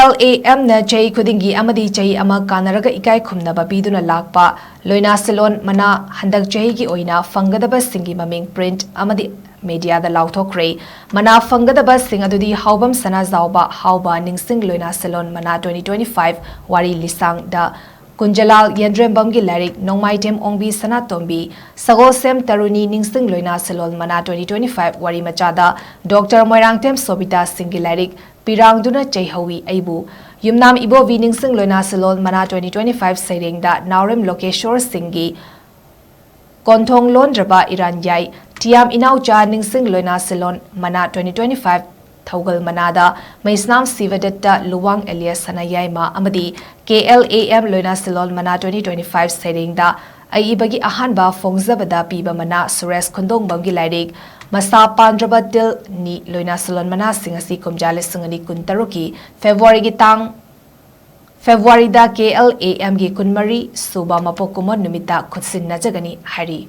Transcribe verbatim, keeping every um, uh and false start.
L A ꯑꯦꯝꯅ ꯆꯍꯤ ꯈꯨꯗꯤꯡꯒꯤ ꯑꯃꯗꯤ ꯆꯍꯤ ꯑꯃ ꯀꯥꯟꯅꯔꯒ ꯏꯀꯥꯏ ꯈꯨꯝꯅꯕ ꯄꯤꯗꯨꯅ ꯂꯥꯛꯄ ꯂꯣꯏꯅꯥ ꯁꯤꯂꯣꯟ ꯃꯅꯥ ꯍꯟꯗꯛ ꯆꯍꯤꯒꯤ ꯑꯣꯏꯅ ꯐꯪꯒꯗꯕꯁꯤꯡꯒꯤ ꯃꯃꯤꯡ ꯄ꯭ꯔꯤꯟꯠ ꯑꯃꯗꯤ ꯃꯦꯗꯤꯌꯥꯗ ꯂꯥꯎꯊꯣꯛꯈ꯭ꯔꯦ꯫ ꯃꯅꯥ ꯐꯪꯒꯗꯕꯁꯤꯡ ꯑꯗꯨꯗꯤ ꯍꯥꯎꯕꯝ ꯁꯅꯥꯖꯥꯎꯕ, ꯍꯥꯎꯕ ꯅꯤꯡꯁꯤꯡ ꯂꯣꯏꯅꯥ ꯁꯤꯂꯣꯟ ꯃꯅꯥ twenty twenty-five ꯋꯥꯔꯤ ꯂꯤꯁꯥꯡꯗ, ꯀꯨꯟꯖꯂꯥꯜ ꯌꯦꯟꯗ꯭ꯔꯦꯝꯕꯝꯒꯤ ꯂꯥꯏꯔꯤꯛ ꯅꯣꯡꯃꯥꯏꯊꯦꯝ ꯑꯣꯡꯕꯤ ꯁꯅꯥꯇꯣꯝꯕꯤ, ꯁꯒꯣꯜꯁꯦꯝ ꯇꯔꯨꯅꯤ ꯅꯤꯡꯁꯤꯡ ꯂꯣꯏꯅꯥ ꯁꯤꯂꯣꯟ ꯃꯅꯥ twenty twenty-five ꯋꯥꯔꯤ ꯃꯆꯥꯗ ꯗꯣꯛꯇꯔ ꯃꯣꯏꯔꯥꯡꯊꯦꯝ ꯁꯣꯕꯤꯇꯥ ꯁꯤꯡꯒꯤ ꯂꯥꯏꯔꯤꯛ ꯄꯤꯔꯥꯡꯗꯨꯅ ꯆꯩꯍꯧꯏ ꯑꯩꯕꯨ, ꯌꯨꯝꯅꯥꯝ ꯏꯕꯣꯕꯤ ꯅꯤꯡꯁꯤꯡ ꯂꯣꯏꯅꯥ ꯁꯤꯂꯣꯟ ꯃꯅꯥ twenty twenty-five ꯁꯩꯔꯦꯡꯗ ꯅꯥꯎꯔꯦꯝ ꯂꯣꯀꯦꯁꯣꯔ ꯁꯤꯡꯒꯤ ꯀꯣꯟꯊꯣꯡ ꯂꯣꯟꯗ꯭ꯔꯕ ꯏꯔꯥꯟꯌꯥꯏ, ꯇꯤꯌꯥꯝ ꯏꯅꯥꯎꯆꯥ ꯅꯤꯡꯁꯤꯡ ꯂꯣꯏꯅꯥ ꯁꯤꯂꯣꯟ ꯃꯅꯥ twenty twenty-five ꯊꯧꯒꯜ ꯃꯅꯥꯗ ꯃꯩꯁꯅꯥꯝ ꯁꯤꯕꯗꯠꯇ ꯂꯨꯋꯥꯡ ꯑꯦꯂꯤꯌꯥꯁ ꯁꯅꯥꯌꯥꯏꯃ ꯑꯃꯗꯤ ꯀꯦ ꯑꯦꯜ ꯑꯦ ꯑꯦꯝ ꯂꯣꯏꯅꯥ ꯁꯤꯂꯣꯟ ꯃꯅꯥ twenty twenty-five ꯁꯩꯔꯦꯡꯗ ꯑꯏꯕꯒꯤ ꯑꯍꯥꯟꯕ ꯐꯣꯡꯖꯕꯗ ꯄꯤꯕ ꯃꯅꯥ ꯁꯨꯔꯦꯁ ꯈꯨꯟꯗꯣꯡꯕꯝꯒꯤ ꯂꯥꯏꯔꯤꯛ ꯃꯁꯥ ꯄꯥꯟꯗ꯭ꯔꯕ ꯇꯤꯜ ꯅꯤ ꯂꯣꯏꯅꯥ ꯁꯤꯂꯣꯟ ꯃꯅꯥꯁꯤꯡ ꯑꯁꯤ ꯀꯨꯝꯖꯥ ꯂꯤꯁꯤꯡ ꯑꯅꯤ ꯀꯨꯟꯇꯔꯨꯛꯀꯤ ꯐꯦꯕ꯭ꯔꯨꯋꯥꯔꯤꯒꯤ ꯇꯥꯡ, ꯐꯦꯕ꯭ꯔꯨꯋꯥꯔꯤꯗ ꯀꯦ ꯑꯦꯜ ꯑꯦ ꯑꯦꯝꯒꯤ ꯀꯨꯟꯃꯔꯤ ꯁꯨꯕ ꯃꯄꯣꯛ ꯀꯨꯝꯑꯣꯟ ꯅꯨꯃꯤꯠꯇ ꯈꯨꯠꯁꯤꯟꯅꯖꯒꯅꯤ ꯍꯥꯏꯔꯤ꯫